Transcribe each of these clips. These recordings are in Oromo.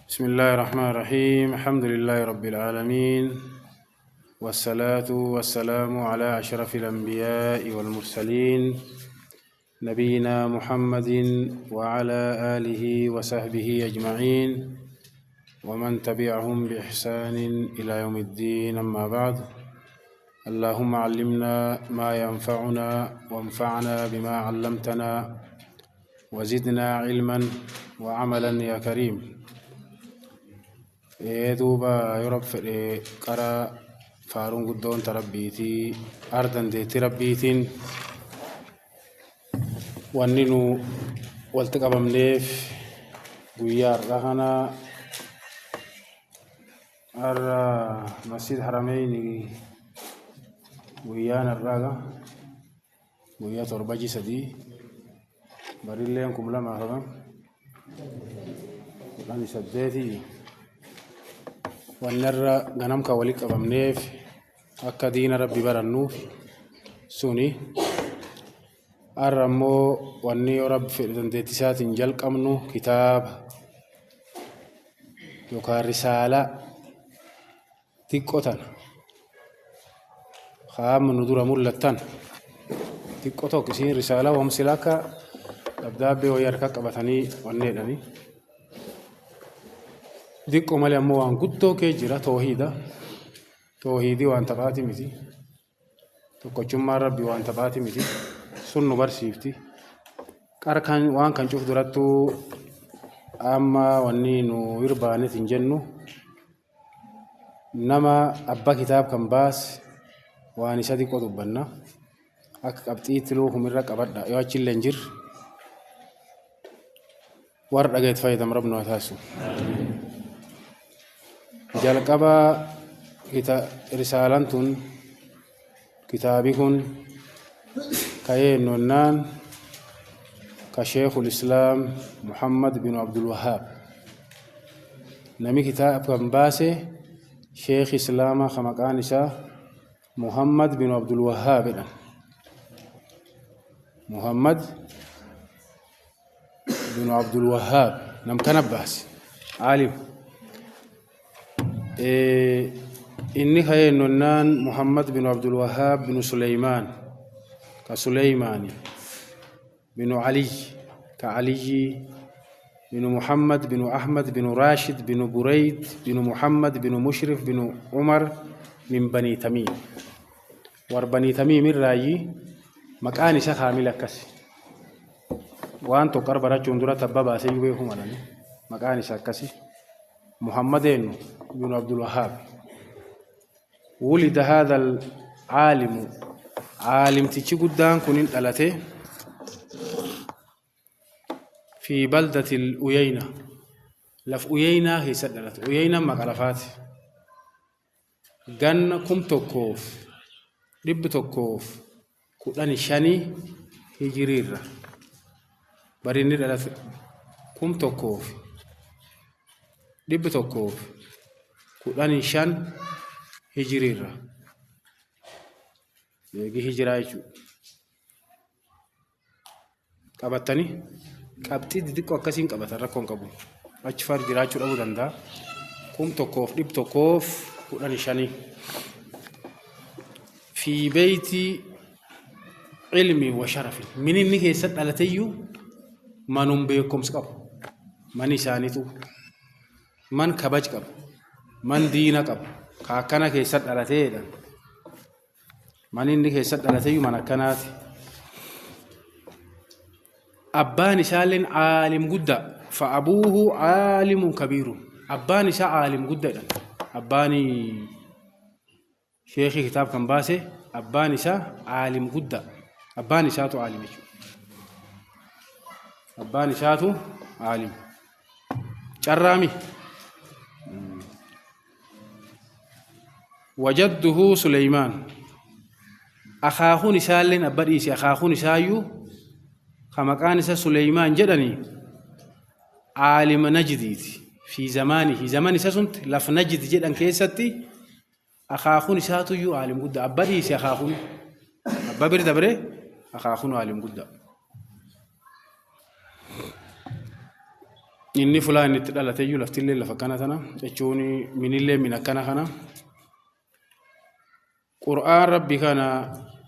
بسم الله الرحمن الرحيم. الحمد لله رب العالمين، والصلاة والسلام على أشرف الأنبياء والمرسلين، نبينا محمد وعلى آله وصحبه أجمعين ومن تبعهم بإحسان إلى يوم الدين. أما بعد، اللهم علمنا ما ينفعنا وانفعنا بما علمتنا وزدنا علما وعملا يا كريم. دوبا يرب في قرا فارون قدون تربيتي أردن دي تربيتين واننو والتقبم ليف قيار رهنا مسجد حرمين guyyaan har'aaga guyyaa 7 3 barilleen 2018 wannarra ganamka walitti qabamneef akka diina rabbi barannuuf suni har'a immoo wanni yoo rabbi fedhe dandeettii isaatiin jalqabnu kitaaba yookaan risaalaa xiqqoo tana qaama nu dura mul'attan xiqqoo tokko isiin risaalaa wamsila akka dabdaabbee wayii harka qabatanii wanni jedhanii xiqqoo malee ammoo waan guddoo kee jira. Toohiidha. Toohiidii waan taphaati miti. Tokkochummaan rabbi waan taphaati miti. Sun nu barsiifti. Qarqan waan kan cuuf durattuu amma wanni nu irbaanet hin jennu nama abbaa kitaab kan baase waan isa xiqqoo dubbanna. Akka qabxiitti luukumirra qabadha yoo achillee hin jirre warra dhagayeet fayyadamu rabbi nu haa taasisu. Jalqaba risaalaan tun kitaabi kun ka'ee nonnaan ka Sheekhul Islaam Muhammad bin Abdul Wahhaab. Nami kitaaba kan baase Sheekh Islaamaa ka maqaan isaa Muhammad bin Abdul Wahhaab jedhan. Muhammad bin Abdul Wahhaab nam kana baase aalim. Inni ka'ee nonnaan Muhammad bin Abdul Wahhaab bin Suleymaan ka Suleymaani bin Ali ka Aliyyi bin Muhammad bin Ahmad bin Rashid bin Burayd bin Muhammad bin Mushrif bin Umar min Bani Tamiim. War Bani Tamiim irraayi maqaan isa kaamil akkasi. Waan tokko barachuun dura tabba baasee beekuu malani maqaan isa akkasi. Muhammadeen bin Abdul Wahhaab. ولد هذا العالم عالم تيجي قدام كونين دلته في بلدة الأيينة. لف أيينة هي سدلت أيينة مقالفات جن كم تكوف رب تكوف كلان شاني هجرير بريني دلت كم تكوف رب تكوف كلان شان هجرير يجي هجرايشو qabatanii qabxii xixiqqoo akkasiin qabatan rakkoon qabu. Achi far jiraachuu dhabuu danda'a. 1115 fi beeyti ilmi wa sharafi. Min inni keessa dhalateyyuu manum beekumsa qabu. Man isaaniitu man kabaj qabu. Man diina qabu. Ka akkana keessa dhalateedha. Man inni keessa dhalateyyuu man akkanaati. Abbaan isaalleen aalim guddaa. Fa'abuuhu aalimun kabiiru. Abbaan isaa aalim guddaadha. Abbaan sheekii kitaab kan baase abbaan isaa aalim guddaa. Abbaan isaatu aalim jechuudha. Abbaan isaatu aalim. Carraami. Wajadduhu Suleymaan. Akaakuun isaalleen abba dhiise akaakuun isaayyuu ka maqaan isa Suleymaan jedhanii aalima Najdiiti. Fi zamaanihi zaman isa sunti laf Najd jedhan keessatti akaakuun isaatuyyuu aalim guddaa. Abba dhiise akaakuun abba bir dabre akaakuun aalim guddaa. Inni fulaan itti dhalate iyyuu laftillee lafa kana tana jechuun minillee min akkana kana. Qur'aan Rabbi kana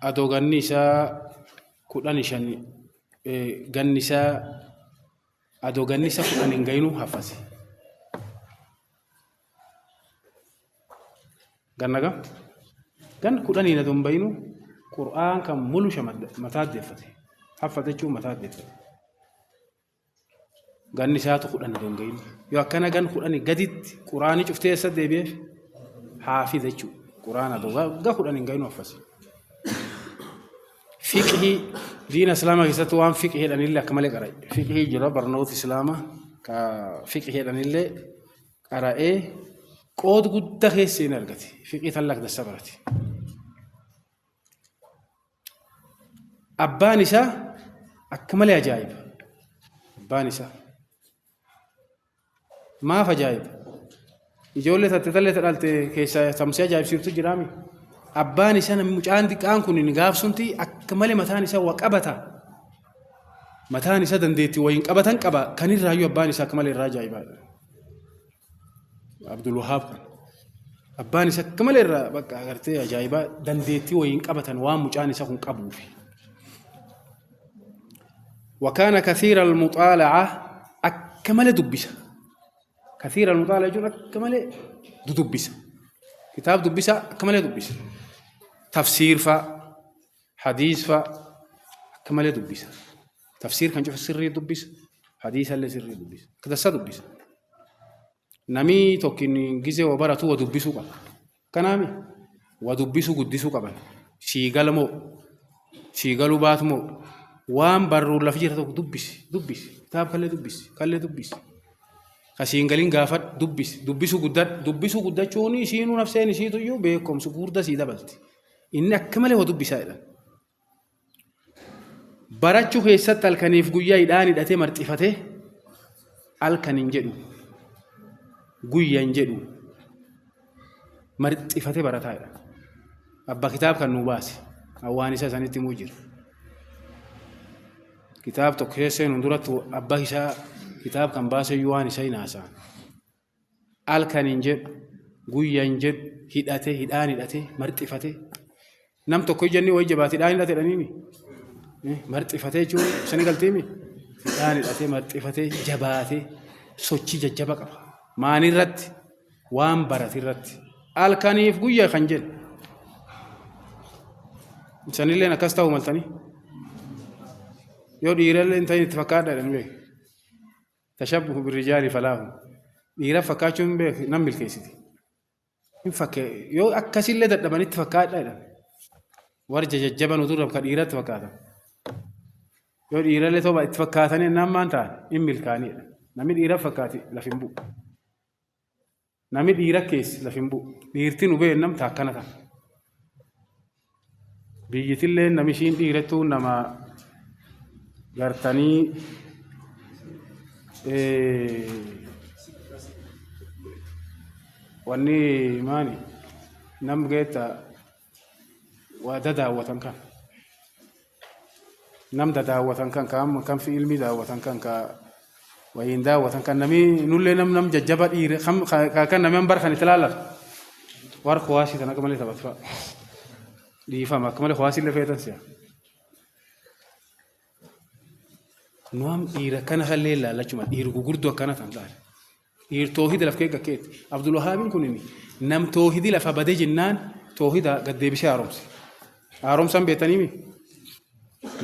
adoo ganni isaa 15, ganni isaa adoo ganni isaa 10 hin gayinuu hafase. Ganna gam? Gan 10n adoo hin bayinuu Qur'aan kan mulu mataa deeffate. Haffate jechuun mataa deeffate. Ganni isaatu 10 adoo hin gahin. Yoo akkana gan 10 gaditti Qur'aanii cuftee eessa deebi'eef? Haafiza jechuudha. Qur'aana adoo ga 10 hin gahin haffase. Fiqhii diina Islaamaa keessatti waan fiqhii jedhanillee akka malee qara'e. Fiqhii jira barnoota Islaamaa ka fiqhii jedhanillee qara'ee qooda guddaa keessa hin argate. Fiqhii tan lakdassa barate. Abbaan isaa akka malee ajaa'iba. Abbaan isaa. Maaf ajaa'iba? Ijoollee tatte tallee dhalte keessaa tamsee ajaa'ibsiiftu jiraami. Abbaan isaa namni mucaan xiqqaan kun gaafsumti akka malee mataan isaa waa qabata. Mataan isaa dandeettii wayiin qabatan qaba. Kan irraayyuu abbaan isaa akka malee irraa ajaa'ibaadha. Abdul Wahaab kan. Abbaan isaa akka malee irraa bakka agartee ajaa'ibaa dandeettii wayiin qabatan waan mucaan isaa kun qabuufi. وكان كثير المطالعة أكمل دبسة. كثير المطالعة يقول أكمل دبسة. كتاب دبسة أكمل دبسة. تفسير فا حديث فا أكمل دبسة. تفسير كان شوف سري دبسة، حديث اللي سري دبسة، كذا سدبسة. نمي توكين جزء وبرتو ودبسو قبل. كنامي ودبسو قدسو قبل. شيغال مو شيغالو بات مو وان برو لفجر توك دبس دبس كتاب كله دبس كله دبس. خسينغالين غافر دبس دبسو قدر دبسو قدر شوني شينو نفسين شيتو يو بيكم سكور دا سيدا بلتي. إن أكمله ودبس هذا. براتشو خيسات الكنيف قويا إداني داتي مرتفته الكنين جدو قويا جدو مرتفته براتايا. أبا كتاب كان نوباسي أواني سانتي موجر. كتاب تكيسين ندرت أبا هشا كتاب كان باسي يواني سي ناسا. الكنين جد قويا جد هداته هداني داتي مرتفته. نم تكوي جني ويجباتي داني داتي دانيني. مرتفته جو سنغال تيمي هداني داتي مرتفته جباتي سوچي ججبا قبا. ماني رت وان براتي رت. الكنيف قويا خنجل. سنيلنا كاستاو مالتاني. يو ديرل انت اتفقاد دنبي. تشبه بالرجال فلاه. ديرا فكاچون به نمل كيسيتي. إن فك يو أكسيل لدى دبني اتفقاد دن. ورجع جبن ودور بكديرة اتفقاد. يو ديرل تو اتفقاتني نام ما انت إن ملكاني. نمي ديرا فكاتي لفينبو. نمي ديرا كيس لفينبو. ديرتين وبين نم تاكنا. بيجتلين نمشين ديرتو نما gartanii wanni maani nam geeta waa dadaawwatan kan nam dadaawwatan kan ka amma kan fi ilmi daawwatan kan ka wayin daawwatan kan nami nullee nam nam jajjaba dhiire kan nami bar kan itti laallatu war kuwaasii tan akka malee taphatu fa'a dhiifama akka malee kuwaasii illee feetan si'a. Nuam dhiira kana kallee laallachuma dhiir gurguddoo akkana tan taate. Dhiir toohida laf keessa keeti. Abdul Wahaabiin kun nam toohidi lafa badee jennaan toohida gad deebisee haaromse. Haaromsaan beektanii mi?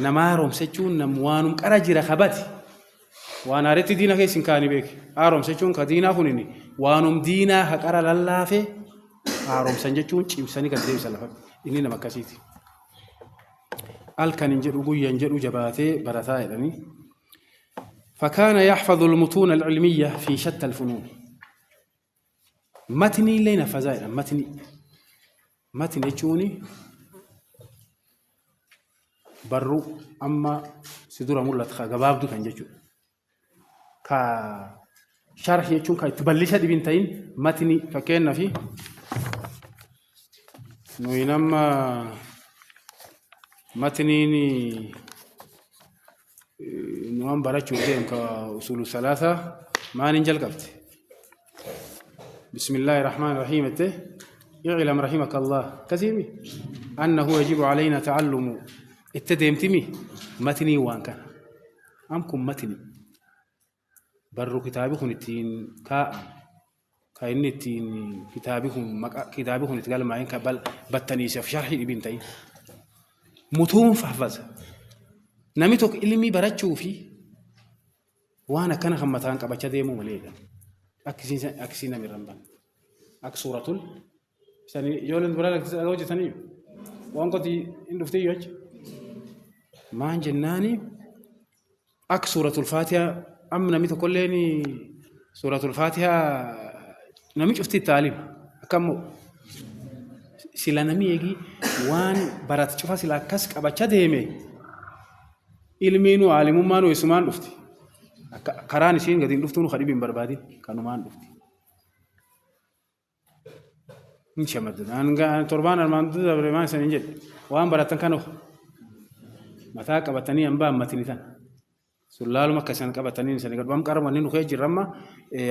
Nama haaromse jechuun nam waanum qara jira kabati. Waan haaretti diina keessa hin kaani beeki. Haaromse jechuun ka diinaa kun waanum diinaa haqara lallaafee haaromsan jechuun cimsanii gad deebisan lafa. Inni nama akkasiiti. Halkan hin jedhu guyyaa hin jedhu jabaatee barataa jedhanii. فكان يحفظ المتون العلمية في شتى الفنون. متني لين فزائر متني متني تشوني برو أما سدورة مولت خا جباب دو كان جتشو كا شرح يجون كا تبلش دي بنتين متني فكان في نوينما متنيني نوام براتشو ديم كأصول ثلاثة Maaniin jalqabte? بسم الله الرحمن الرحيم. اعلم رحمك الله كثيمي أنه يجب علينا تعلم التديمتمي متني وان كان أمكم متني برو كتابكم التين كا كاين التين كتابكم يتقال معين كبل بتنيس في شرح ابن تيم متون فحفظ نمتك ilmi barachuu fi waan akkana kan mataan qabachaa deemuu maleedha. Akkasiin namni irra hin banne. Akka suuratul isanii ijoolleen dubaraa hojjetanii waan qoti hin dhuftee yoo jecha. Maan jennaani akka suuratul faatihaa amma namni tokkolleen suuratul faatihaa namni cufti itti aalima. Akka immoo sila namni eegi waan barate cufa sila akkas qabachaa deeme ilmiinuu aalimummaanuu eessumaan dhufti. Karaan isiin gadi hin dhuftuun kan dhibi hin barbaadin kanumaan dhufti. Hin shamaddan. Torbaan armaan dura dabre maan isaniin jedhe waan baratan kan mataa qabatanii hambaa hammatini tan. Sun laaluma akka isaan qabatanii isanii gadhu. Amma qarma inni nu kee jirra amma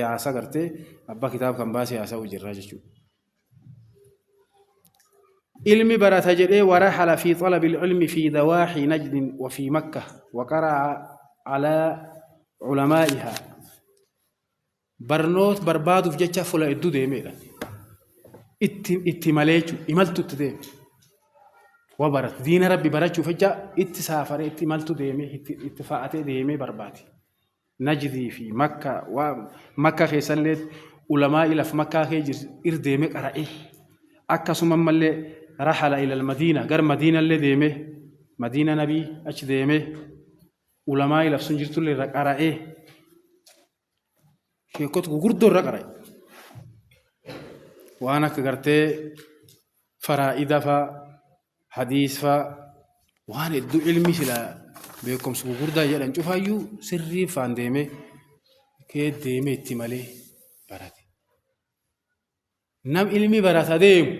haasaa gartee abbaa kitaaba kan baasee haasa'u jirra jechuudha. Ilmi barata jedhee warahala fi talabi ilmi fi dawaaxi najdin wa fi makka wa qara'a alaa culamaa'ihaa. Barnoota barbaaduuf jecha fuula hedduu deemeedha. Itti malee jechuudha. Imaltu itti deeme. Wa barata. Diina rabbi barachuuf jecha itti saafaree itti imaltu deemee itti fa'atee deemee barbaade. Najdii fi makka waa makka keessallee ulamaa ilaf makkaa kee ir deemee qara'ee. Akkasuma ammallee rahala ilal madiina gar madiinallee deemee madiina nabii achi deemee ulamaa ilaf sun jirtullee irra qara'ee sheekota gurguddoo irra qara'e. Waan akka gartee faraa'ida faa hadiis faa waan hedduu ilmi sila beekumsa gurguddaa jedhan cufaayyuu sirrii faan deemee kee deemee itti malee barate. Nam ilmi barata deemu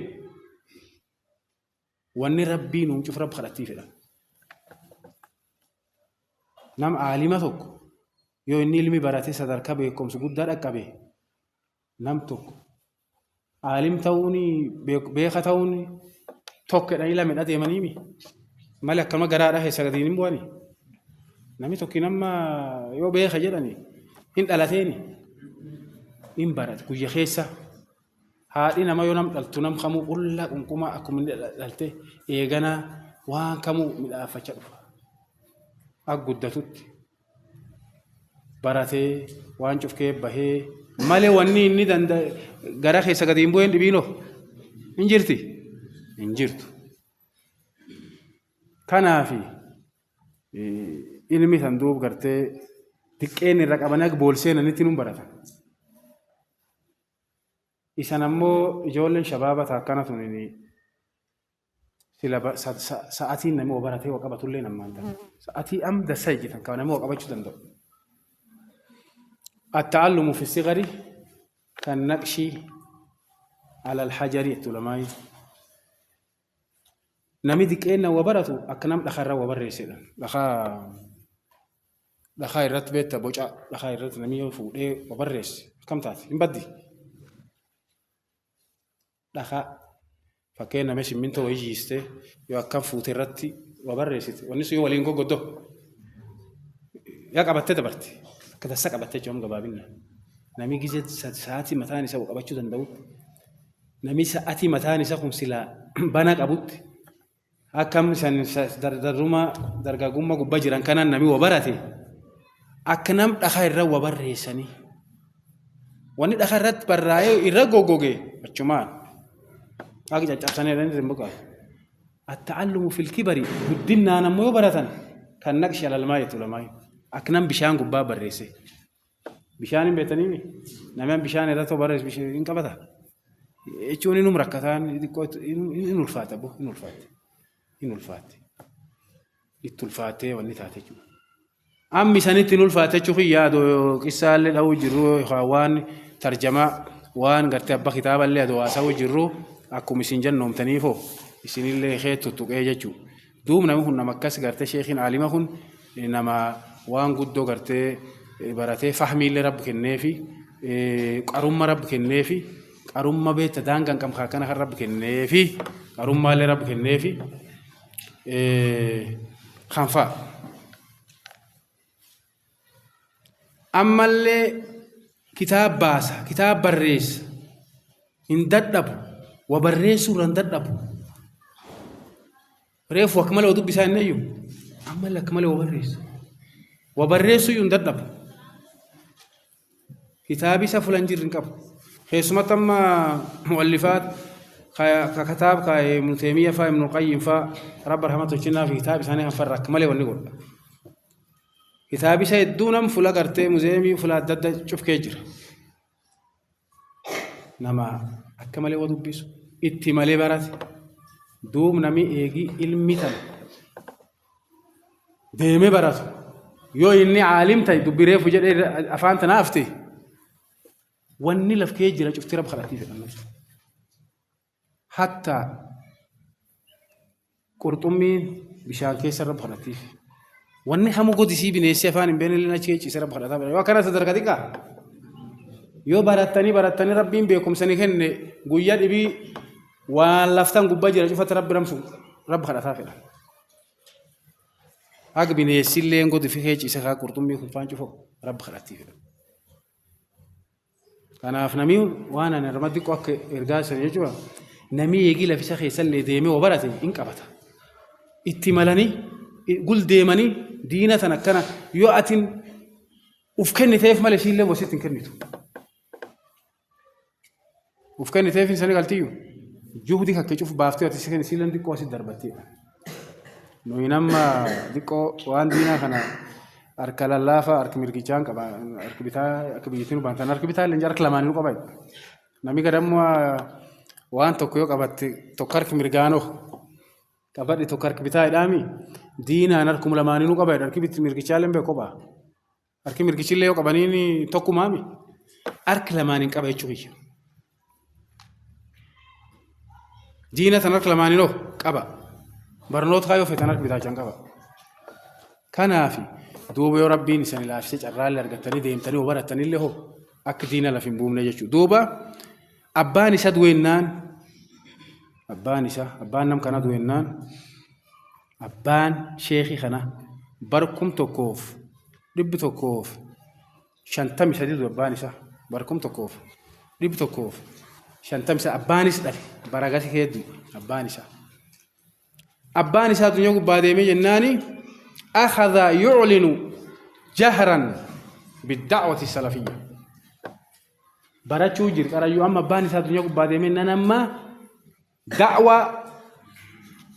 wanni rabbii nuun cuf rabbi kadhattii fedha. Nam aalima tokko yoo inni ilmi barate sadarkaa beekumsa guddaa dhaqqabe nam tokko aalim ta'uun beeka ta'uun tokko jedhanii lama deemaniimi malee akkanuma garaadhaa keessa gadi hin bu'ani. Namni tokko nama yoo beeka jedhani hin dhalateeni hin barate guyya keessa. Haadhi nama yoo nam dhaltu nam kamuu qullaa qunqumaa akkuma inni dhalte eeganaa waan kamuu midhaafachaa dhufa. Akka guddatutti baratee waan cufkee bahee malee wanni inni danda'e gara keessa gadi hin bu'een dhibiinoo hin jirti hin jirtu. Kanaafi ilmi san duub gartee xiqqeen irra qabanii akka boolseenanitti nun baratan. Isan ammoo ijoolleen shabaaba akkana tuni sila sa'atiin namni baratee waa qabatullee namaan ta'a. Sa'atii am dasa ejjitan kan namni waa qabachuu danda'u. التعلم في الصغر كالنقش على الحجر العلماء. Namni xiqqeenna waa baratu akka nam dhakaa irraa waa barreessedha. Dhakaa irratti beekta boca dhakaa irratti namni yoo fuudhee waa barreesse akkam taate hin baddi. Dhakaa fakkeenya namni simmintoo wayii jiistee yoo akkam fuute irratti waa barreessite wanni sun yoo waliin goggoddoo yaa qabattee dabarte akka tasa qabattee jechuun gabaabinna. Namni gizee sa'aatii mataan isaa qabachuu danda'utti namni sa'aatii mataan isaa kun silaa bana qabutti akkam san dardarruma dargaggummaa gubbaa jiran kanaan namni waa barate akka nam dhakaa irra waa barreessanii wanni dhakaa irratti barraa'ee irra goggoge achumaan akka caccabsanii irra hin buqaatu. التعلم في الكبر guddinaan ammoo yoo baratan kan naqshi alalmaa jettu lamaa akka nam bishaan gubbaa barreesse. Bishaan hin beektanii namni bishaan irratti barreesse bishaan hin qabata. Jechuun inni rakkataan xiqqoo hin ulfaata bo hin ulfaate hin ulfaate itti ulfaatee wanni taate jechuudha. Ammi isanitti hin ulfaate jechuun yaadu qissaallee dha'uu jirru waan tarjamaa waan gartee abbaa kitaaballee adoo haasa'uu jirru akkuma isin jennoomtaniifoo isinillee kee tuttuqee jechuudha. Duub namni kun nama akkas gartee sheekiin aalima kun nama waan guddoo gartee Baratee fahmiillee rabbi kenneefi, qarumma rabbi kenneefi, qarumma beekta daangaan qabne akkana kan rabbi kenneefi, qarummaallee rabbi kenneefi kan fa'a. Ammallee kitaaba baasa, kitaaba barreessa, hin dadhabu, wa barreessuu irra hin dadhabu. Reefu akka malee dubbisaa hin iyyuu ammallee akka malee wa barreessa. Wa barreessuu iyyuu hin dadhabu. Kitaabi isa fulan jirri hin qabu. Keessumatti amma mu'allifaat ka kitaab ka Ibnu Teemiyya faa, Ibnu Qayyim faa, rabba rahmatu tolchinnaa fi kitaaba isaanii kan farra akka malee wanni godha. Kitaabi isa hedduu nam fula gartee muzeemii fula adda adda cufkee jira. Nama akka malee wa dubbisu itti malee barate, duub nami eegi ilmi tana deemee baratu yoo inni caalim ta'e, dubbi reefu jedhee afaan tana hafte, wanni laf kee jira cufti rab kadhatii fedhan namni. Hatta qurxummiin bishaan keessa rab kadhatiif. Wanni hamu godisii bineensi afaan hin beekne illee achi ciisee rab kadhataa. Yoo akkana sadarkaa xiqqaa, yoo barattanii barattanii rabbiin beekumsa ni kenne, guyyaa dhibii waan laftan gubbaa jira cufatti rabbi ramsu rabbi kadhataa fedha. Haga bineensillee godi fi kee ciise kaa qurxummii kun faan cufa rabbi kadhattii fedha. Kanaaf namni waan ani irra xiqqoo akka ergaa sana jechuudha. Namni eegii lafisa keessallee deemee oo barate hin qabata. Itti malanii gul deemanii diina tan akkana yoo atin uf kenniteef malee isiillee wasitti hin kennitu. Uf kenniteef hin sani galtiyyu. Juhdi kakke cuf baaftee ati isiillee xiqqoo asitti darbatteedha. Nuyi nama xiqqoo waan diinaa kana harka lallaafaa, harki mirgichaan qaba, harki bitaa akka biyyattiin baantan harki bitaa illee harka lamaanii qaba. Namni gadammoo waan tokko yoo qabatte tokko harki mirgaanoo qabadhe, tokko harki bitaa jedhaami, diinaan harkuma lamaanii qaba, harki mirgichaa illee beeku qaba. Harki mirgichillee yoo qabaniin tokkumaami, harki lamaaniin qaba jechuu kiyya. Diina tan harka lamaaniinoo qaba. Barnoota kaayoo feetan harka bitaachaan qaba. Kanaaf duuba yoo rabbiin isin ilaafisee carraallee argattanii deemtanii hoo barattanillee hoo akka diina lafa hin buufne jechuudha. Duuba abbaan isa du'ennaan, abbaan isa, abbaan nam kana du'ennaan, abbaan sheekii kana 1153 du'e. Abbaan isaa 1153 abbaanis dhale baragasi hedduu abbaan isaa. Abbaan isaa addunyaa gubbaa deemee jennaani akhadha yuclinu jahran bidda'wati salafiyya. Barachuu jira qarayyuu, amma abbaan isaa addunyaa gubbaa deemee nan amma da'waa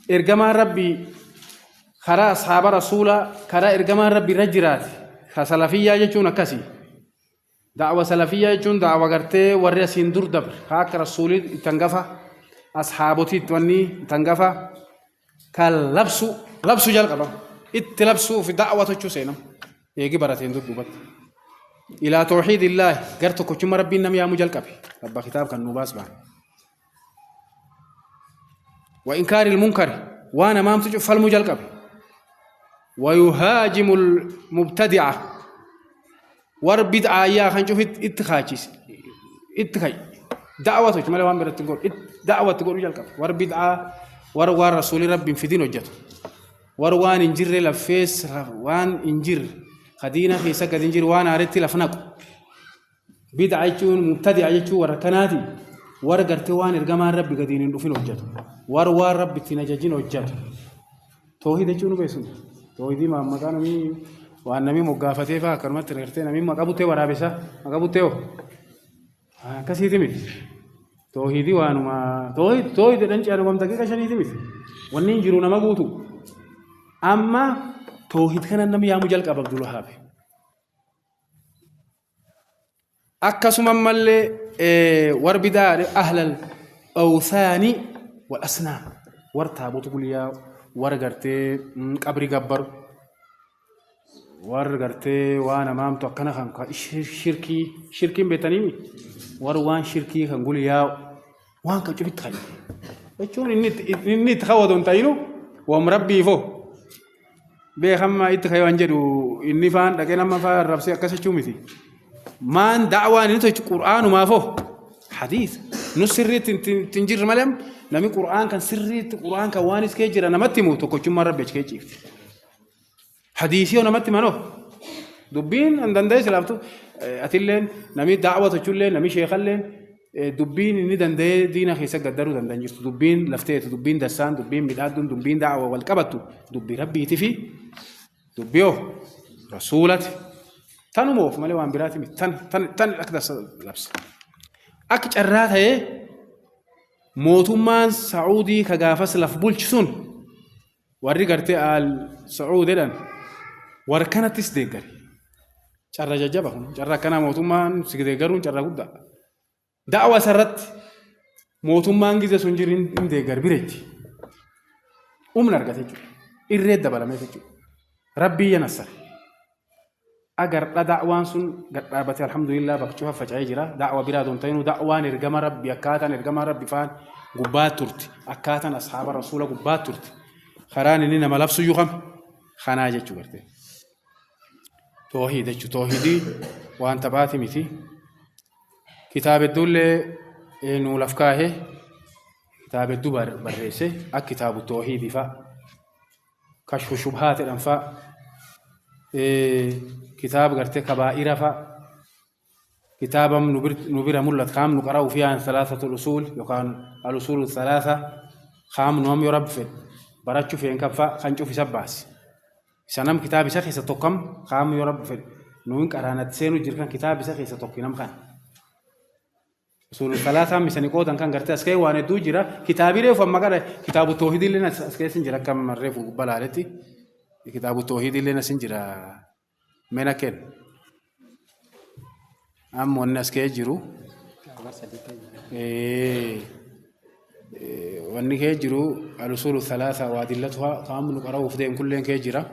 ergamaan rabbii karaa ashaaba rasuulaa, karaa ergamaan rabbii irra jiraate ka salafiyyaa jechuun akkasii. Da'wa salafiyyaa jechuun da'wa gartee warri asiin dur dabre ka akka rasuulii itti hangafa, ashaabotii itti wanni itti hangafa kan labsu labsu jalqaba itti labsuu fi da'wa tochuu seenam eegi barateen dudduubatti. Ilaa tawxiidillaahi, gar tokkochummaa rabbiin nam yaamuu jalqabe abba kitaab kan nuu baas baan. Wa inkaaril munkari, waan hamaamtu falmuu jalqabe. ويهاجم المبتدعة، war bid'aa yaa kan cuf itti kaachise itti kay da'wa tolche malee waan biratti godhu da'watti godhu jalqabe. War bid'aa, war waan rasuulii rabbiin fidin hojjetu, war waan hin jirre laffees, waan hin jirre kadiina keessa gad hin jirre waan haaretti laf naqu, bid'a jechuun, mubtadi'a jechuun warra kanaati, war gartee waan ergamaan rabbi gadiin hin dhufin hojjetu, war waan rabbi ittiin ajajin hojjetu. Toohid jechuun beesun toohidii maqaa namni waan namni moggaafatee fa'aa akkanumatti gartee namni maqaa buttee waraabessa maqaa buttee hoo akkasiiti miti. Toohidii waanuma toohid toohid jedhan ce'an daqiiqa 5ti miti, wanni hin jiru nama guutu. Amma toohid kana namni yaamu jalqaba Abdul Wahhaab. Akkasuma ammallee war bidaa ahlal awthaani wal asnaam, war taabota gulyaa, war gartee qabri gabbaru, war gartee waan hamaamtu akkana kan shirkii, shirkiin beektaniimi, war waan shirkii kan gulyaa waan kan cufitti kan jechuun inni itti hawwatu hin ta'inu wam rabbiifoo beekamma itti kayyoo an jedhu. Inni faan dhaqee nama faa arrabsee akkas jechuu miti. Maan da'waan inni tolchu qur'aanumaafoo hadiisa. Nu sirriitti hin jirre malee namni qur'aan kan sirriitti qur'aan kan waan iskee jira namatti himu tokkochummaan rabbi achi kee ciifti. Hadiisii yoo namatti himanoo dubbiin hin danda'e silaaftu atilleen namni da'wa tolchullee namni sheekalleen dubbiin inni danda'ee diina keessa gaddaruu danda'an jirtu. Dubbiin lafteetu dubbiin dassaan dubbiin midhaadduun dubbiin da'wa wal qabattu dubbii rabbiitii fi dubbii hoo rasuulati. Tanuma of malee waan biraati miti. Tan tan tan akka dassa labsa. Akka carraa ta'ee mootummaan Saa'udii ka gaafas laf bulchi sun warri gartee Aal Sa'uud jedhan warra kanattis deeggare. Carra jajjaba kun carra akkanaa mootummaan si deeggaruun carra guddaa. Da'wa isarratti mootummaan gize sun jiru hin deeggar bireetti. Humna argate jechuudha. Irree dabalamee jechuudha. Rabbii yanassare. Agardha da'waan sun gad dhaabatee alhamdulillah bakka cufa faca'ee jira. Da'wa biraa don ta'inuu da'waan ergama rabbi akkaataan ergama rabbi faan gubbaa turte. Akkaataan ashaaba rasuula gubbaa turte. Karaan inni nama labsu iyyuu kam kanaa jechuu garte. Toohiid jechuu toohiidii waan taphaati miti. Kitaaba hedduullee nuu laf kaahee kitaaba hedduu barreesse akka kitaabu toohiidii fa'a. Kashfu shubhaat jedhan fa'a. Kitaaba gartee kabaa'ira fa'a. Kitaaba nu bira mul'atu kaam nu qara'u fi aan salaasatul usuul yookaan al usuulu salaasa kaam nu am yoo rabbi fedhe barachuu feen kan fa'a kan cufi isa baase. Isa nam kitaaba isa keessa tokkam kaam yoo rabbi fedhe nu hin qaraanatti seenu jira kan kitaaba isa keessa tokki nam kan. Usuulu salaasaa misani qoodan kan gartee as ka'e waan hedduu jira. Kitaabi reefu amma qara kitaabu toohidii illee as keessa hin jira akka reefu gubbaa laaletti. Kitaabu toohidii illee as hin jira. Mena kenna. Amma wanni as ka'ee jiru. Wanni ka'ee jiru al-usuulu salaasaa waa dillatuhaa qaamni nu qara'uuf deemu kulleen ka'ee jira.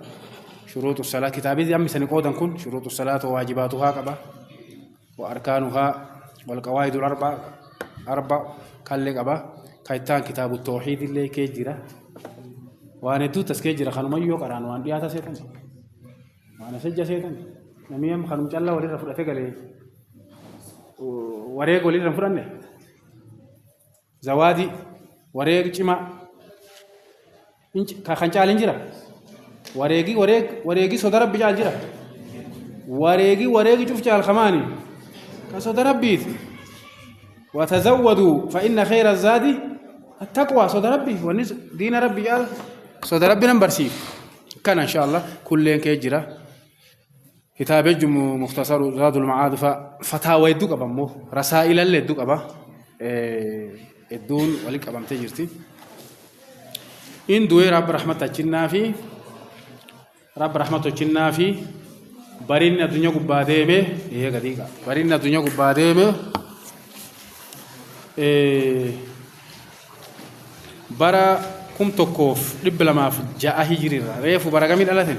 Shuruuxu salaa kitaabii amma isani qoodan kun shuruuxu salaata waajibaatuhaa qaba. Wa arkaanuhaa wal qawaayidul arba arba kallee qaba. Kan ittaan kitaabu toohiid illee ka'ee jira. Waan hedduutu as ka'ee jira kanumayyoo qaraan waan dhiyaata seetan. Waan as ejja seetan. Namni amma kanum callaa walirra fudhatee galee wareega walirra hin fudhanne. Zawaadii wareeg cimaa kan caalin jira. Wareegi wareeg wareegi soda rabbi caal jira. Wareegi wareegi cuf caal kamaani ka soda rabbiiti. Watazawwaduu fa inna khayra zaadi attaqwa soda rabbi wanni diina rabbi caal soda rabbi nan barsiif. Kana insha Allah kulleen kee jira. Kitaaba jechuun muktasaru zaadul ma'aad fa fataawa hedduu qaba immoo rasaa'ilallee hedduu qaba. Hedduun walitti qabamtee jirti. In du'ee rabbi rahmata achinnaa fi rabbi rahmata achinnaa fi barinni addunyaa gubbaa deeme eega diiqa barinni addunyaa gubbaa deeme bara 1206 hijiriirra reefu bara kamii dhalaten?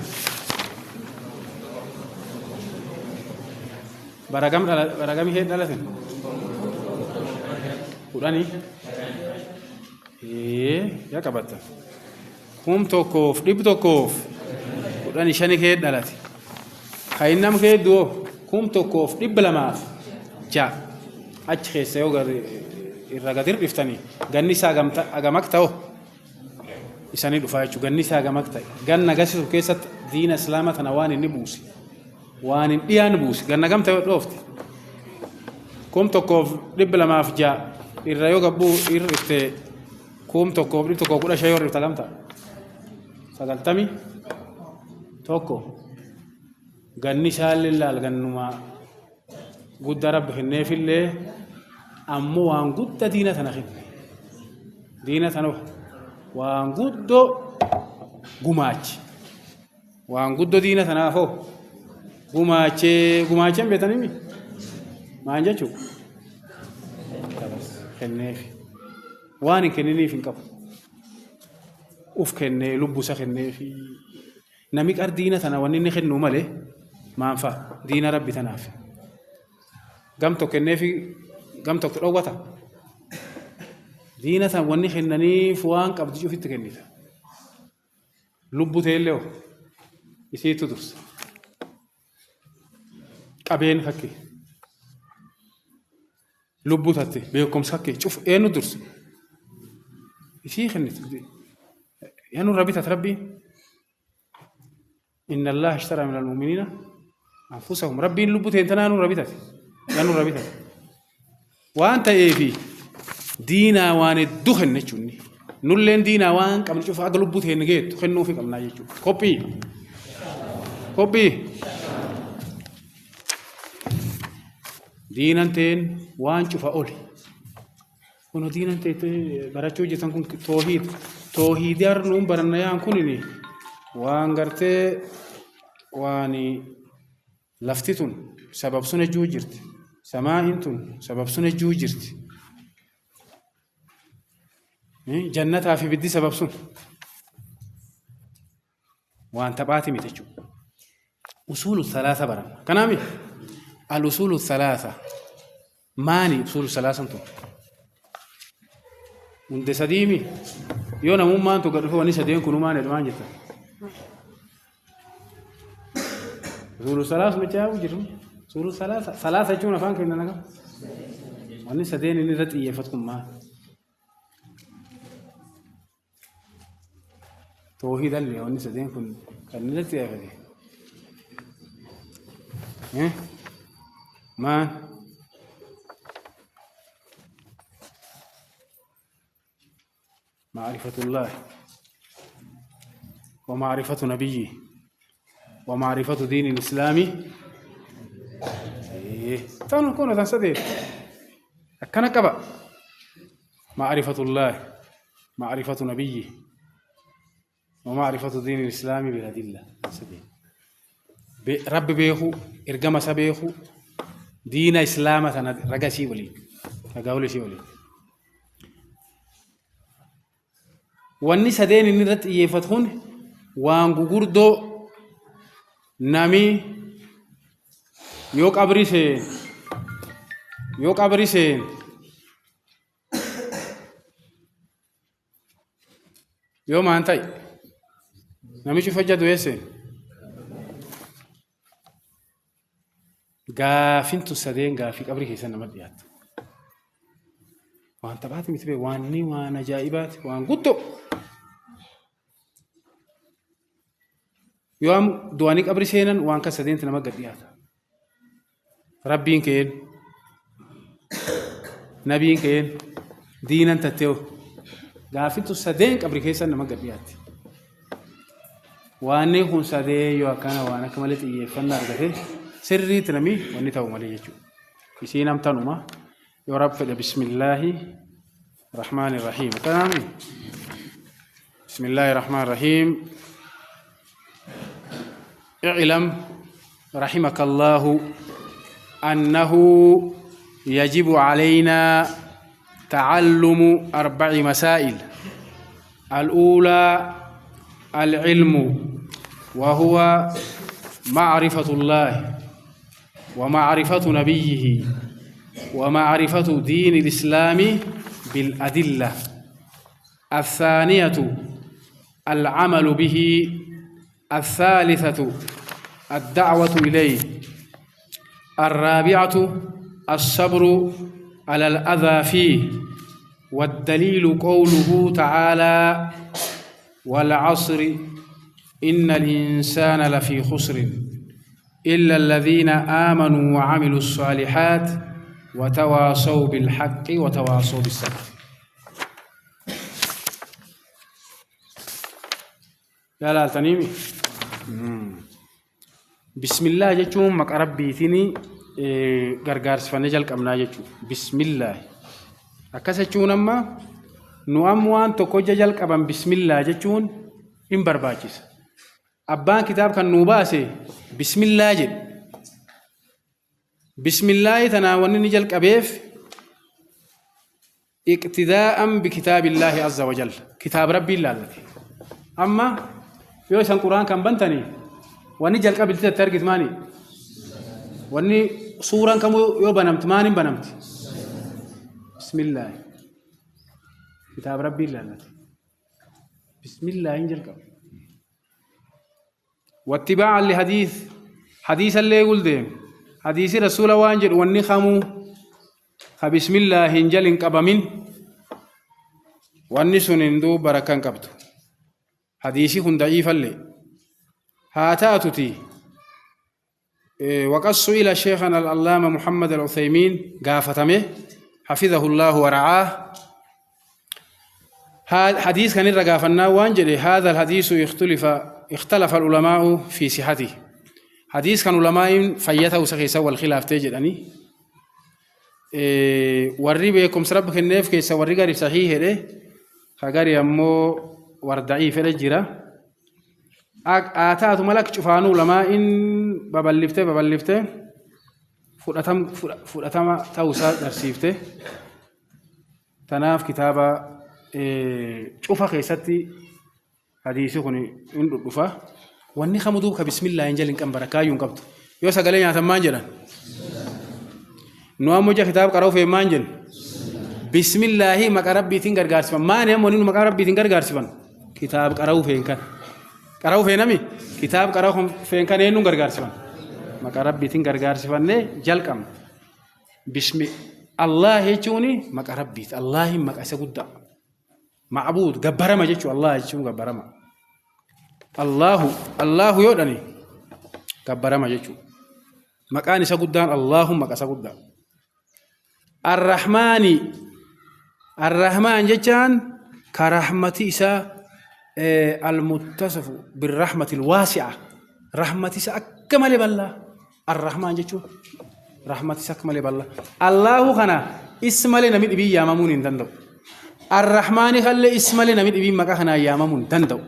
Bara kam bara kamii kee dhalaten? Kudhanii? Ee yaa qabatta. 1115 kee dhalate. Kan inni nama kee du'o 1206 achi keessa yoo irra gad hir'iftanii ganni isaa hagam akka ta'u isanii dhufaa jechuudha. Ganni isaa hagam akka ta'e ganna agarsiisu keessatti diina islaama tana waan inni buuse waan hin dhiyaan buuse ganna gam ta'e dhoofte 1206 irra yoo gabbuu hir'ifte 1115 yoo hir'ifte hagam ta'a? 91. Ganni isaallee laal gannuma guddaa rabbi kenneefillee ammoo waan guddaa diina tana kenne. Diina tana waan guddoo gumaache. Waan guddoo diina tanaafoo gumaachee gumaacheen beektanii maan jechuu kenneef waan hin kenniniif hin qabu. Uf kennee lubbuu isa kenneefi. Nami qar diina tana wanni inni kennuu malee maan fa'a diina rabbi tanaaf. Gam tokko kenneefi gam tokko dhowwata. Diina tan wanni kennaniif waan qabdu cufitti kennita. Lubbu teellee hoo isiitu dursa. Qabeen fakkii lubbuu tatte beekumsa fakkii cuf eenyu dursa isii kennite yaa nurra bitat rabbiin. Inna Allaha ishtara min al-mu'minina anfusahum. Rabbiin lubbuu teen tanaa nurra bitate yaa nurra bitate waan ta'eefi diinaa waan hedduu kenna jechuun nulleen diinaa waan qabnu cufa aga lubbuu teen geettu kennuufi qabnaa jechuudha. Qophii qophii diinan teen waan cufa oli. Kun diinan tee barachuu jirtan kun toohiid toohiidii har'a nuun baranna yaan kunini waan gartee waan lafti tun sabab sun ejjuu jirti, samaa'iin tun sabab sun ejjuu jirti, jannataa fi ibiddi sabab sun waan taphaati miti jechuudha. Usuulu thalaatha baranna. Kanaami al usuulu thalaatha maani? Usuulu salaasan tun hunde sadiimi. Yoo namummaan tun gad dhufe wanni sadeen kunumaan jedhu maan jettan? Usuulu salaas machaa jiru. Usuulu salaasa salaasa jechuun afaan keenya naga wanni sadeen inni irra xiyyeeffatu kun maal? Toohidallee wanni sadeen kun kan inni irra xiyyeeffate maal? معرفة الله ومعرفة نبيه ومعرفة دين الإسلام. إيه تانو كونو تنسدي أكنا كبا معرفة الله، معرفة نبيه، ومعرفة دين الإسلام بالأدلة. سدي رب بيخو إرجما سبيخو دين إسلام رجسي ولي رجولي سي ولي. Wanni sadeen inni irratti xiyyeeffatu kun waan gugurdoo nami yoo qabri seen yoo qabri seen yoo maan ta'e namichi hojjetu eesseen gaafintu sadeen gaafii qabri keessa nama dhiyaattu. Waan taphaati miti bee, waanni waan ajaa'ibaati, waan guddoo. Yoo am du'anii qabri seenan waan kan sadeenti nama gad dhiyaata. Rabbiin keen, nabiin keen, diinan tatteewu. Gaafintu sadeen qabri keessa nama gad dhiyaatti. Waanni kun sadee yoo akkana waan akka malee xiyyeeffannaa argate sirriitti nami wanni ta'u malee jechuudha. Isiin amtanuma yoo Rabb fedhe bismillaahi rahmaani rahiim. Kanaami bismillaahi rahmaani rahiim. اعلم رحمك الله أنه يجب علينا تعلم 4 مسائل. الأولى العلم، وهو معرفة الله ومعرفة نبيه ومعرفة دين الإسلام بالأدلة. الثانية العمل به. الثالثة الدعوة إليه. الرابعة الصبر على الأذى فيه. والدليل قوله تعالى: والعصر إن الإنسان لفي خسر إلا الذين آمنوا وعملوا الصالحات وتواصوا بالحق وتواصوا بالصبر. لا لا تنيمي. بسم الله جتشوم مك ربي ثني غرغار سفنجل كمنا جتشو بسم الله. أكاسة أما نوام وان تكوجا جل كبام بسم الله جتشون إن برباچس. أبان كتاب كان نوباسي بسم الله جد. بسم الله تناولني نجل كبيف اقتداء بكتاب الله عز وجل، كتاب ربي الله الذي. أما يوسف القرآن كان بنتني ونجل قبل تترجت ماني وني صورا كم يو بنمت ماني بنمت بسم الله كتاب ربي الله الذي. بسم الله ينجل قبل واتباعا لحديث حديث اللي يقول ديم Hadiisi rasuula waan jedhu wanni kamuu ka bismillaahiin jal hin qabamin wanni sun hin duub barakka hin qabdu. Hadiisi kun da'iifallee haa taatuti. وقد سئل شيخنا العلامة محمد العثيمين قافتمه حفظه الله ورعاه. حديث كان الرقافنا وانجلي هذا الحديث اختلف العلماء في صحته. حديث كان علماء فيته سخيسة والخلاف تجد أني ورّي بكم سرب كنيف كيس ورّي غري صحيح له خغري أمو وردعي فرجرة آتات ملك شوفانو علماء ببلفته فرأتم توسع درسيفته تناف كتابة شوفا كيستي حديثي كوني إن رفا واني خمدو بسم الله إنجل إن كان بركة ينقبض يوسا قال لي أنا مانجلا نوامو جا كتاب قراو في مانجل بسم الله ما قرب بيتين غرغارسفن ما نيم وني ما قرب بيتين غرغارسفن كتاب قراو في كان قراو في نمي كتاب قراو في كان إنو غرغارسفن ما قرب بيتين غرغارسفن نه جلكم بسم الله يجوني ما قرب بيت الله ما قاسه معبود جبرما جيتشو الله يجون جبرما الله الله يودني جبرما جيتشو مكان سجودان اللهم كسجودان الرحمن الرحمن جيتشان كرحمة إسا المتصف بالرحمة الواسعة رحمة إسا أكمل بالله الرحمن جيتشو رحمة إسا أكمل بالله الله خنا اسم لنا من أبي يامون دندو الرحمن خلي اسم لنا من أبي مكاننا يامون دندو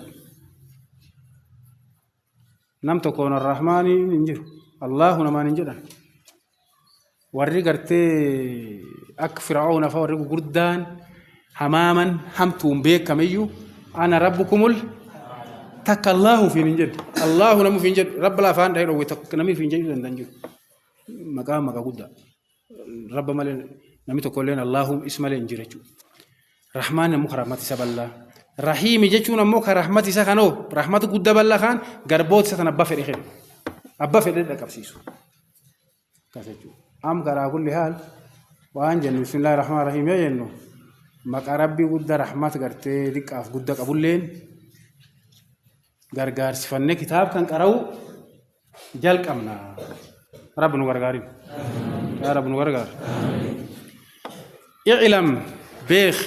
نم تكون الرحمن ننجر الله نما ننجر ورّي قرتي أك فرعون فورّي قردان حماما همتم بيك كميو أنا ربكم ال تك الله في ننجر الله نمو في ننجر رب لا فان دايرو تك نمي في ننجر دنجر مقام مقا رب مال نمي تقولين الله اسم لنجر رحمن مو رحمة سبلا رحيم جتون مو رحمة سخنو رحمة قد بلا خان قربوت سخن أبا فريخ أبا فريخ كبسيسو كسجو أم كرا كل حال وأنجل بسم الله الرحمن الرحيم يا جنو ما كربي قد رحمة قرتي ديك أف قد قبولين غرغار سفنة كتاب كان كراو جلك أمنا رب نغرغارين يا رب نغرغار اعلم بيخ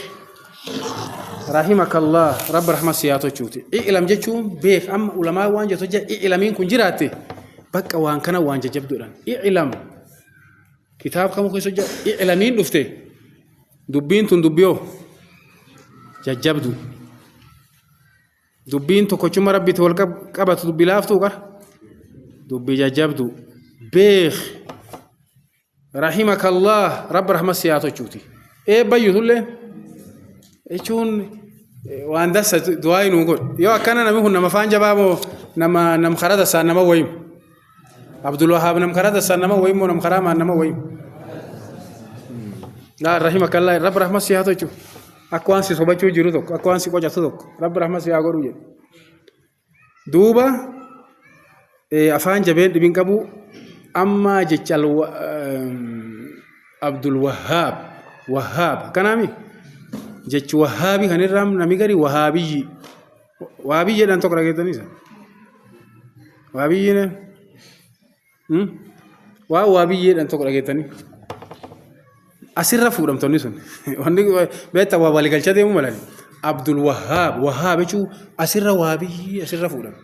رحمك الله رب رحمة سياتو تشوتي اعلم جتشو بيخ أم علماء وان جتو جا اعلمين كن جراتي بك وان كان وان جبدو اعلم كتاب كم كيسو جا اعلمين دفتي دبين تون دبيو جبدو دبين تو كوچما ربي تول كبت دبي لافتو كر دبي جبدو بيخ رحمك الله رب رحمة سياتو تشوتي ايه بيو تولي jechuun waan dassa du'aa nu godhu yoo akkana namni kun nama faan jabaa moo nama nam karaa dassaan nama wayim Abdul Wahab nam karaa dassaan nama wayim moo nam karaa maan nama wayim laa rahimakallah rabbi rahma si haa tolchu akka waan si sobachuu jiru tokko akka waan si qocatu tokko rabbi rahma si haa godhu jedhu duuba afaan jabeen dhibin qabu amma jecha Abdul Wahab Wahab kanaami jechi wahaabii kan irraa nami gari wahaabiyyi wahaabiyyi jedhan tokko dhageettaniisa wahaabiyyi ne waa wahaabiyyi jedhan tokko dhageettanii asirra fuudhamtoonni sun wanni beektaa waa waliigalcha deemuu malani Abdul Wahhaab Wahhaab jechuun asirra wahaabiyyi asirra fuudhama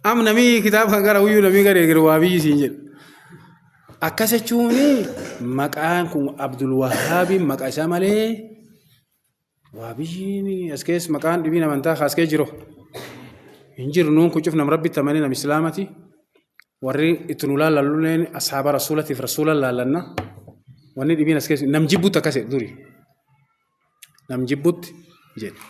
am nami kitaaba kan gara uyyuu nami gari eegale wahaabiyyi siin jedhu akkas jechuun maqaan kun Abdul Wahhaabiin maqaa isaa malee waabiyyiin as keessa maqaan dhibiin amantaa as keessa jiru hin jiru nuun kun cufnam rabbitti amanee nam islaamati warri itti nu laallalluleen ashaaba rasuulatiif rasuula laallanna wanni dhibiin as keessa nam jibbutti akkas jedhu duri nam jibbutti jedhu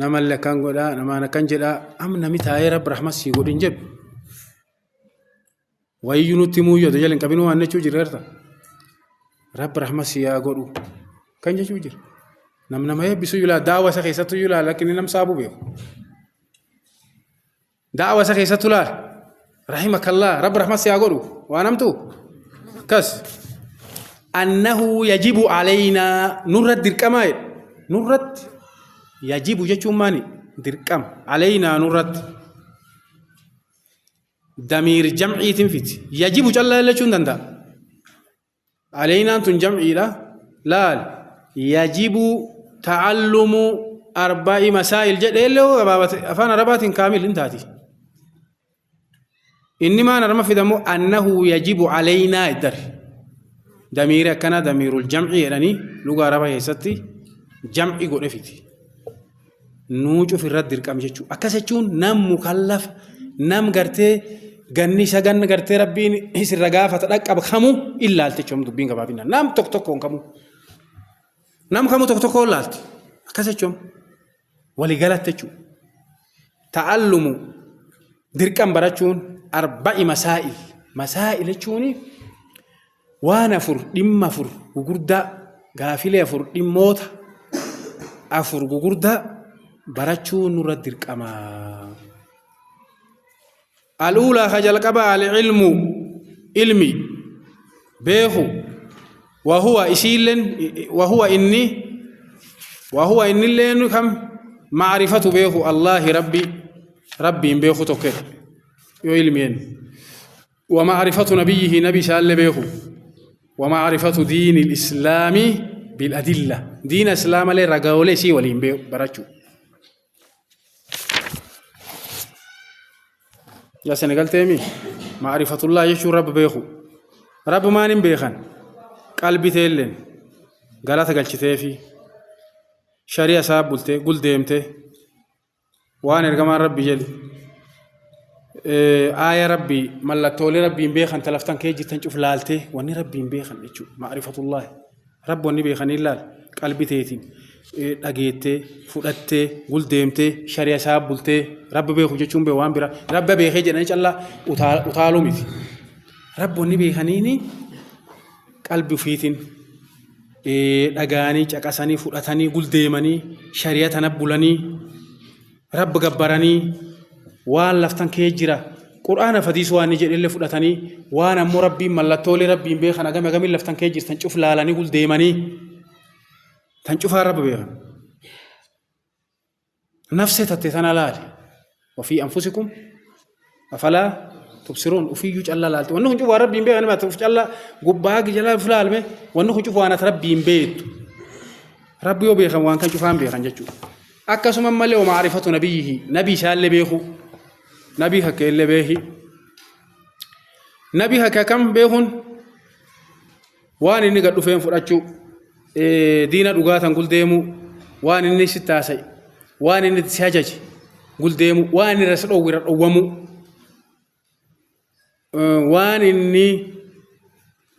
namallee akkan godhaa namaan akkan jedhaa am nami taa'ee rabbi rahmas sii godhin jedhu wayyuu nutti himuu yoo jala hin qabinuu waan jechuu jira garta rabbi rahmas sii haa godhu kan jechuu jira. Nam nama eebbisu yulaa daawa isa keessattu yulaa lakkin nam saabuu beeku. Daawa isa keessattu laal. Rahimakallah rabbi rahmas yaa godhu waan hamtu. Akkas annahu yajibu alaynaa nurratti dirqamaa jedhe. Nurratti yajibu jechuun maali? Dirqama. Alaynaa nurratti damiir jamciitiin fiti. Yajibu callaa jechuun danda'a. Alaynaan tun jamciidha. Laal yajibu ta'allumu arba'i masaa'il jedhee illee gabaabate afaan arabaatiin kaamil hin taati. Inni maan arma fidamu annahu yajibu alaynaa iddari. Damiiri akkana damiirul jamci jedhanii luga araba keessatti jamci godhe fiti. Nuu cuf irratti dirqam jechuudha. Akkas jechuun nam mukallaf nam gartee ganni isa ganna gartee rabbiin isirra gaafata dhaqqaba kamuu illaalte jechuun dubbiin gabaabinaan nam tokko tokkoon kamuu. Nam kamuu tokko tokkoon laalti. Akkas jechuun waliigalatti jechuudha. Ta'allumu dirqam barachuun arba'i masaa'il. Masaa'il jechuun waan afur dhimma afur gugurdaa gaafilee afur dhimmoota afur gugurdaa barachuun nurra dirqama. Al'uulaa ka jalqaba al-ilmu ilmi beeku wahuwa isiilleen wahuwa inni wahuwa innilleen kam macrifatu beeku Allaahi rabbi rabbiin beeku tokkedha yoo ilmiyeen. ومعرفة نبيه نبي سال بيه ومعرفة دين الإسلام بالأدلة دين الإسلام لي رجولي سي ولين بيه براتشو يا سنغال تيمي معرفة الله يشو رب بيه رب ما نم بيخن قلبي تيلن غلطة قلتي في شريعة ساب قلتي قل ديمتي وانا رجمان ربي جلي آية ربي ملتولي ربي بيخن تلفتن كي جتن شوف لالته واني ربي بيخن إيشو معرفة الله رب واني بيخن إلا قلبي تيتين أجيته فرته قل ديمته شريعة ساب قلته رب بيخو جتشون بيوان برا رب بيخي جن إن شاء الله وتعالو ميت رب واني بيخنيني قلبي فيتين أجاني أكاسني فرتني قل ديمني شريعة تنبلني رب جبرني waan laftan kee jira qur'aana fadiis waan ni jedhe illee fudhatanii waan ammoo rabbiin mallattoolee rabbiin beekan agami agamiin laftan kee jirtan cuf laalanii gul deemanii tan cufaa rabbi beekan. Nafsee tatte tana laali wafii anfusikum afalaa tubsiruun ufiyyuu callaa laalte wanni kun cufaa rabbiin beekan himata uf callaa gubbaa jala uf laalme wanni kun cufaa anat rabbiin beektu rabbi yoo beekan waan kan cufaan beekan jechuudha. Akkasuma malee maarifatu nabiyyihi nabii isaallee beeku. نبي هكا اللي بيه نبي هكا كم بيهون وان إني قد فين فرأتشو دينا رجعت نقول ديمو وان إني ستاسي وان إني تساجج قول ديمو وان إني رسل أو أومو وان إني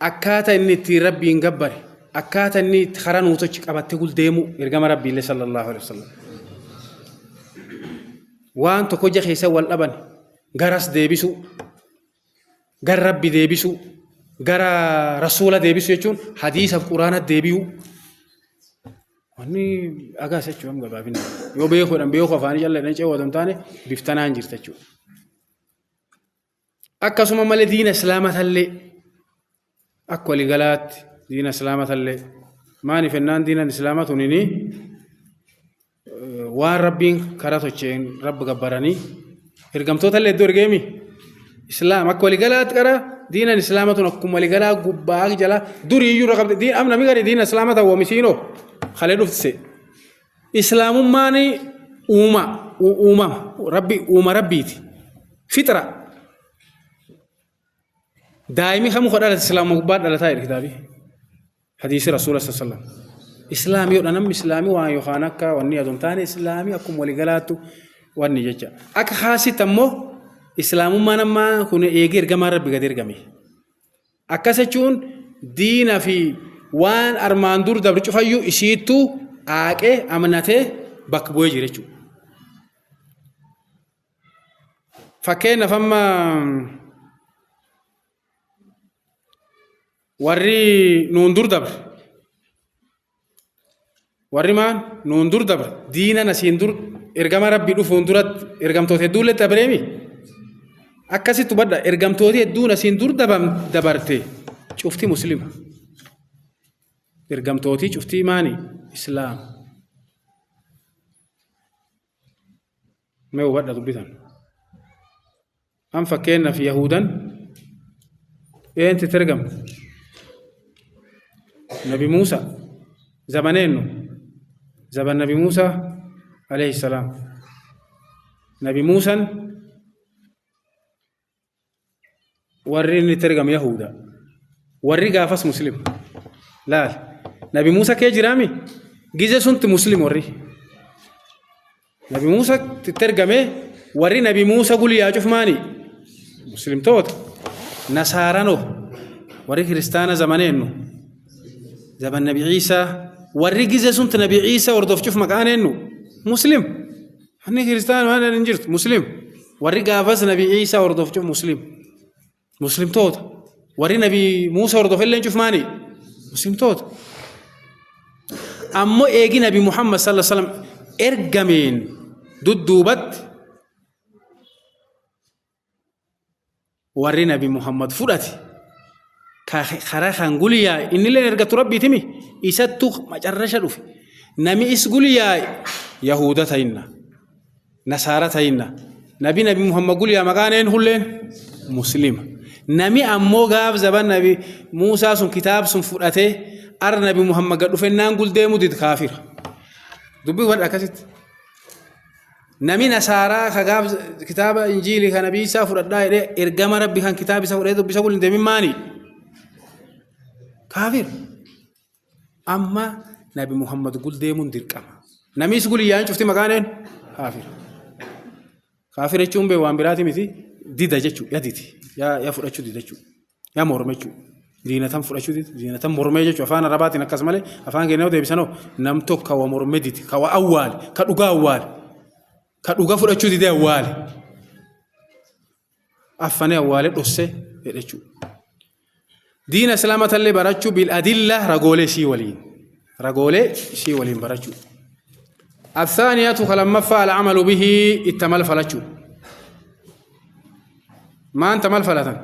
أكاتا إني تربي إنجبر أكاتا إني تخرن وتشك أبى تقول ديمو يرجم ربي الله صلى الله عليه وسلم waan tokko ija keessa wal dhaban garas deebisu gara rabbi deebisu gara rasuula deebisu jechuun hadiisaaf quraana deebi'u wanni agaas jechuun gabaabina yoo beekuudhaan beeku afaanii callee ce'uu otoo hin taane biftanaan jirta jechuudha. Akkasuma malee diina islaamaa tallee akka waliigalaatti diina islaamaa tallee maaliif ennaan diina islaamaa tunini waan rabbiin karaa tocheen rabbi gabbaranii ergamtoota illee iddoo ergeemi islaam akka waliigalaatti qara diinan islaama tun akkuma waliigalaa gubbaa jala durii iyyuu irra qabde diin amna migari diina islaama ta'u wamisiinoo kalee dhuftise islaamummaan uuma uumama rabbi uuma rabbiiti fitra daa'imni kamuu ka dhalate islaama gubbaa dhalataa jedhe kitaabi hadiisi rasuula sallallahu alaihi wasallam. Islaamii yoo namni islaamii waan yookaan akka wanni aduun taane islaamii akkuma waliigalaattu wanni jecha. Akka haasitti ammoo islaamummaan ammaa kun eegee ergamaa rabbi gad ergame. Akkas jechuun diina fi waan armaan dur dabru cufayyuu ishiittuu aaqee amanatee bakka bu'ee jira jechuudha. Fakkeenyaaf amma warri nuun dur dabre warri maan nuun dur dabre diina nasiin dur ergama rabbii dhufuun duratti ergamtoota hedduullee dabreemi akkasitti hubadha ergamtoota hedduun asiin dur dabarte Cufti muslima. Ergamtootii cuftii maani? Islaama. Mee hubadha dubbitan. An fakkeenyaaf Yahudan eenyutti ergamte? Nabi Muusaa. Zabaneennu? Zaban Nabi Muusaa alayhi salaam. Nabi Muusaan warri inni itti ergame Yahuda. Warri gaafas muslima. Laal. Nabi Muusaa kee jiraami? Gize sunti muslim warri. Nabi Muusaa itti ergame warri Nabi Muusaa gulyaa cufmaani? Muslimtoota. Nasaaranoo warri kiristaana zamaneennu? Zaman Nabi Ciisaa. Warri gize sunti Nabi Ciisaa hordof cuf maqaan eenyu? Muslim. Inni kiristaana waan hin jirtu muslim. Warri gaafas Nabi Ciisaa hordof cuf muslim. Muslimtoota. Warri Nabi Muusaa hordof illee cuf maani? Muslimtoota. Ammoo eegi Nabi Muhammad sallallahu alaihi wasallam ergameen dudduubatti warri Nabi Muhammad fudhate karaa kan gulyaa innillee ergatu rabbiitimi isattu macarrasha dhufe. Nami is gulyaa Yahuda ta'inna, Nasaara ta'inna. Nabi Nabi Muhammad gulyaa maqaan een hulleen muslima. Nami ammoo gaaf zaban Nabi Muusaa sun kitaab sun fudhatee arra Nabi Muhammad gad dhufennaan guldeemu did kaafira. Dubbii hubadha akkasitti. Nami Nasaaraa ka gaaf kitaaba Injiilii kan Nabii Isaa fudhadhaa jedhee ergama Rabbi kan kitaaba isa fudhatee dubbisa gul hin deemin maani? Kaafira. Amma Nabi Muhammad gul deemuun dirqama. Namiis guliyyaan cufti maqaan een? Kaafira. Kaafira jechuun bee waan biraati miti dida jechuudha. Yaa didi. Yaa fudhachuu dida jechuudha. Yaa morme jechuudha. Diinatan fudhachuu didi. Diinatan mormee jechuudha. Afaan Arabaatiin akkas malee afaan keenya yoo deebisanoo nam tokko ka wa mormee didi. Ka wa awwaale. Ka dhugaa awwaale. Ka dhugaa fudhachuu didee awwaale. Affanee awwaale dhossee jedhe jechuudha. Diina Islaama tallee barachuu bil adilla ragoolee ishii waliin. Ragoolee ishii waliin barachuu. الثانية كلمفا العمل به التمل فلتشو. ما أنت مال فلتن؟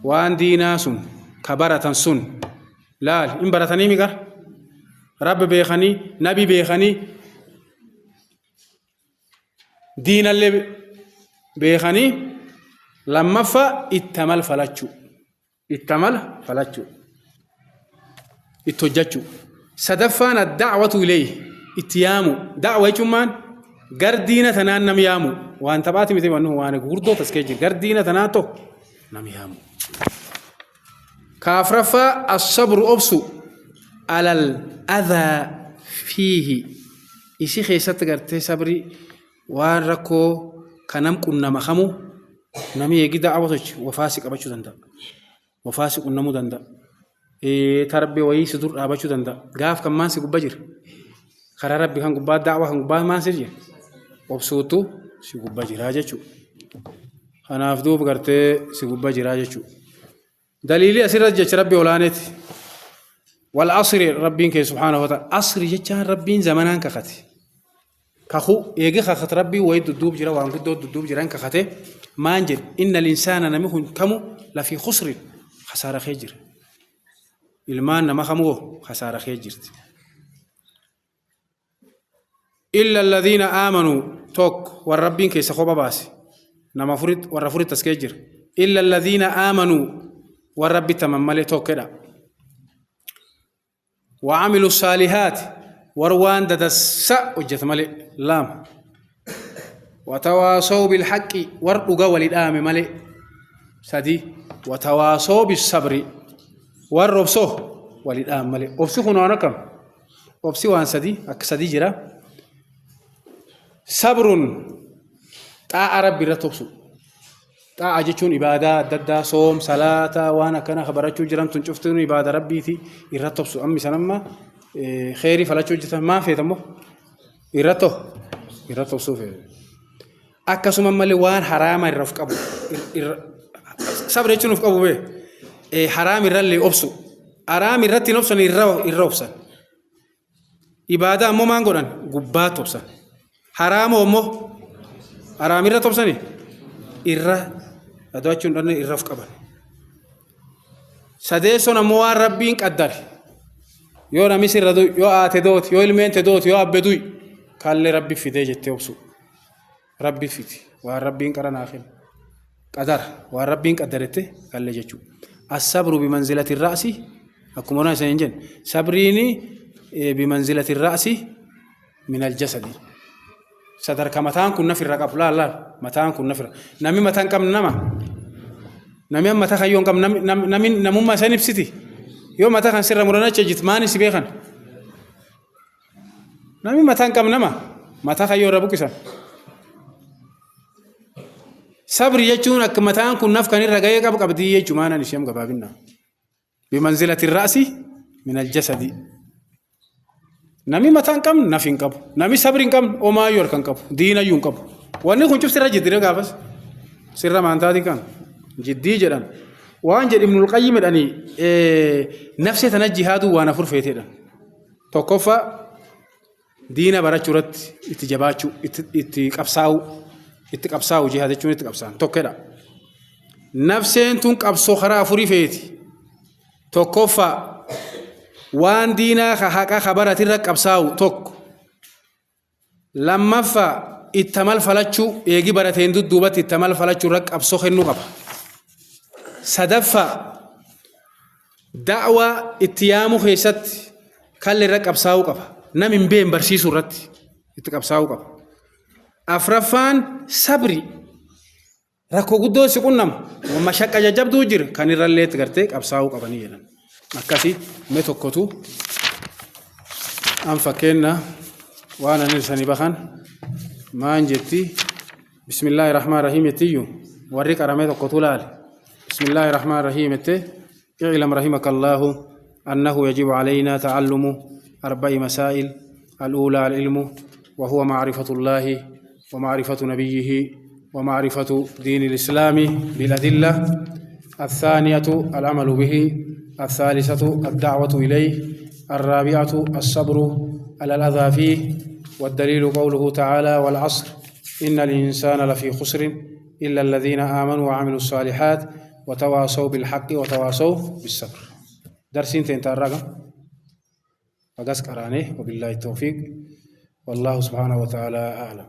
وان دينا سن كبرة سن لا إن برتني مقر رب بيخني نبي بيخني دين اللي بيخني لما فا التمل فلتشو التمل فلتشو التوجتشو. سدفان الدعوة إليه اتيامو دعوة يجمان قردينة تنان نم يامو وان تباتي مثل وانه وانا قردو تسكيجي قردينة تناتو نم يامو. كافرفا الصبر أبسو على الأذى فيه إشي خيسات قرتي صبري وان ركو كنم كنا مخمو نمي يجي دعوة وفاسق أبشو دندا وفاسق نمو دندا تربي ويس صدور أبشو دندا قاف كم مانسي قبجر خرا ربي كان قباد دعوة كان قباد مانسي جي وبصوتو سي قبجر هاجتشو أنا أفدوب قرتي سي قبجر هاجتشو. دليلي أسير جت ربي ولانت والعصر ربين كي سبحانه وتعالى عصر جتان ربين زمنان كختي كخو يجي خخت ربي ويد الدوب جرا وان قد الدوب جران كختي ما انجل إن الإنسان نمه كمو لفي خسر خسارة خيجر المان نما خمو خسارة خيجرت إلا الذين آمنوا توك والربين كي سخوبة باسي نما فريد والرفريد تسكيجر إلا الذين آمنوا والرب تمام مالي توك كده وعملوا الصالحات وروان ددس وجت مالي لام وتواصوا بالحق ورقوا وللآم مالي سدي وتواصوا بالصبر والربصه وللآم مالي أبسخنا أنا كم أبسي وان سدي أكسدي جرا صبر تا ربي رتبسو تا أجتون إبادة ددا صوم صلاة وأنا كان خبرتشو جرام تنشفتون إبادة ربي تي إرتبسو أمي سنما خيري فلاتشو جتا ما في تمو إرتبسو في أكاسو مالي وان حرام الرفق أبو صبر يجون رفق أبو به حرام الرلي أبسو حرام الرتي نفسن إرّوبسن إبادة أمو مانغوران قبات أبسن حرام أمو حرام الرتبسني إرّا Dhaddachuun dhanne irraaf qaban. Sadeessoon ammoo waan rabbiin qaddare. Yoo namni sirra du'i, yoo haate dooti, yoo ilmeente dooti, yoo abbe du'i, kaallee rabbi fidee jettee obsu. Rabbi fidi. Waan rabbiin qara naa kennu. Qadara. Waan rabbiin qaddarette kaallee jechuudha. As-sabru bimanzilati ra'si akkuma waan isin jenne sabriini bimanzilati ra'si min al-jasadi. Sadarkaa mataan kun nafirra qabu laal laal mataan kun nafirra namni mataa hin qabne nama namni amma mataa kayyoo hin qabne namni namummaa isaan ibsiti yoo mataa kan sirra muran achi ejjit maani si beekan namni mataa hin qabne nama mataa kayyoo irra buqqisan. Sabri jechuun akka mataan kun naf kan irra gahee qabu qabdii jechuun maanaan ishee gabaabinna. Bimanzilati ra'si min al-jasadi. Namni mataa hin qabne naf hin qabu. Namni sabri hin qabne homaayyuu harka hin qabu. Diinayyuu hin qabu. Wanni kun cufti irra jiddire gaafas. Sirra maantaatii kan jiddii jedhan. Waan jedhe Ibnul Qayyim jedhanii nafsee tana jihaaduu waan afur feeteedha. Tokkoffaa diina barachuu irratti itti jabaachuu, itti qabsaa'uu, itti qabsaa'uu jihaad jechuun itti qabsaa'an tokkedha. Nafseen tun qabsoo karaa afurii feeti. Tokkoffaa waan diinaa ka haqa ka baratirra qabsaa'u tokko. Lammaffaa itti amal falachuu eegi barateen dudduubatti itti amal falachuu irra qabsoo kennuu qaba. Sadaffaa da'waa itti yaamuu keessatti kalli irra qabsaa'uu qaba. Nam hin beekne barsiisuu irratti itti qabsaa'uu qaba. Afraffaan sabri rakkoo guddoo si qunnama mashaqqa jajjabduu jira kan irrallee itti gartee qabsaa'uu qabanii jedhan. Akkasii mee tokkotu an fakkeenna waan ani sanii bahan maan jetti bismillaahi rahmaan rahiim jettiyyu warri qaramee tokkotu laale bismillaahi rahmaan rahiim jette اعلم رحمك الله أنه يجب علينا تعلم أربع مسائل الأولى العلم وهو معرفة الله ومعرفة نبيه ومعرفة دين الإسلام بالأدلة الثانية العمل به الثالثة الدعوة إليه الرابعة الصبر على الأذى فيه والدليل قوله تعالى والعصر إن الإنسان لفي خسر إلا الذين آمنوا وعملوا الصالحات وتواصوا بالحق وتواصوا بالصبر. درسين تنتارغا فقس قرانه وبالله التوفيق والله سبحانه وتعالى أعلم.